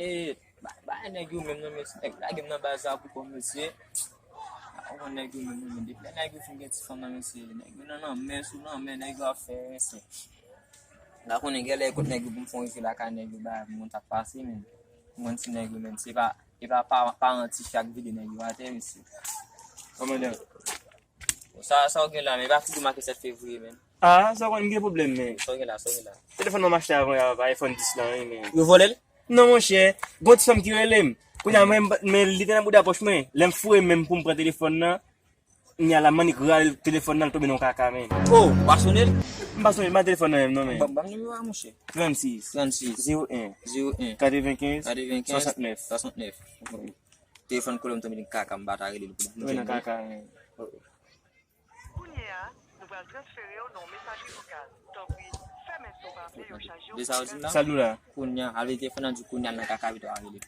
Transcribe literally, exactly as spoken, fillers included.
E, bay, bay nèg yo menm non, mesye. Nèg lage m nan baz la pou kò, mesye. A, ou konn nèg yo menm non, men depi lè nèg yo fin gen ti fanm nan, mesye, nèg yo nan lanmè, sou lanmè, nèg yo ap fè, mesye. M pa konnen genlè kot nèg yo pou m fè yon rive lakay nèg yo, bay, m konn sa k pase, men. M konn ti nèg yo, men, se pa, e pa pa, paran ti fi ak vide nèg yo atè, mesye. Kòmandan. Sa, sa w gen la, men pa fout ou make sèt fevriye, men. Ah, sa w konn gen pwoblèm, men. Sa w gen la, sa w gen la. Telefòn nan m achte avan, a, iPhone dis la, wi, men. Yo vòlè l? Non, monchè, gon ti fanm ki rele m. Kounye a, mwen, men li te nan bouda pòch mwen. Lè m foure men m pou m pran telefòn nan, kounye a la, m annik rale telefòn nan, l tonbe nan kaka, men. Oh, ou pa sonnen l? M pa sonnen, m pa telefòn nan menm, non, men. Ban, ban m nimewo a, monchè. Trannsis. Trannsis. Zewo en. Zewo en. Katrevenkenz. Katrevenkenz. Swasantnèf. Swasantnèf. Telefòn kolon tonbe nan kaka, m pa ta rele l pou tonbe nan kaka, men. Kounye a, nou pral transfere w nan yon mesajri vokal. Tanpri, fèmen si w pa vle yo chaje w pou kaka. Sa l di la? Kounye a, al veye telefòn nan di kounye a l nan kaka pito a rele.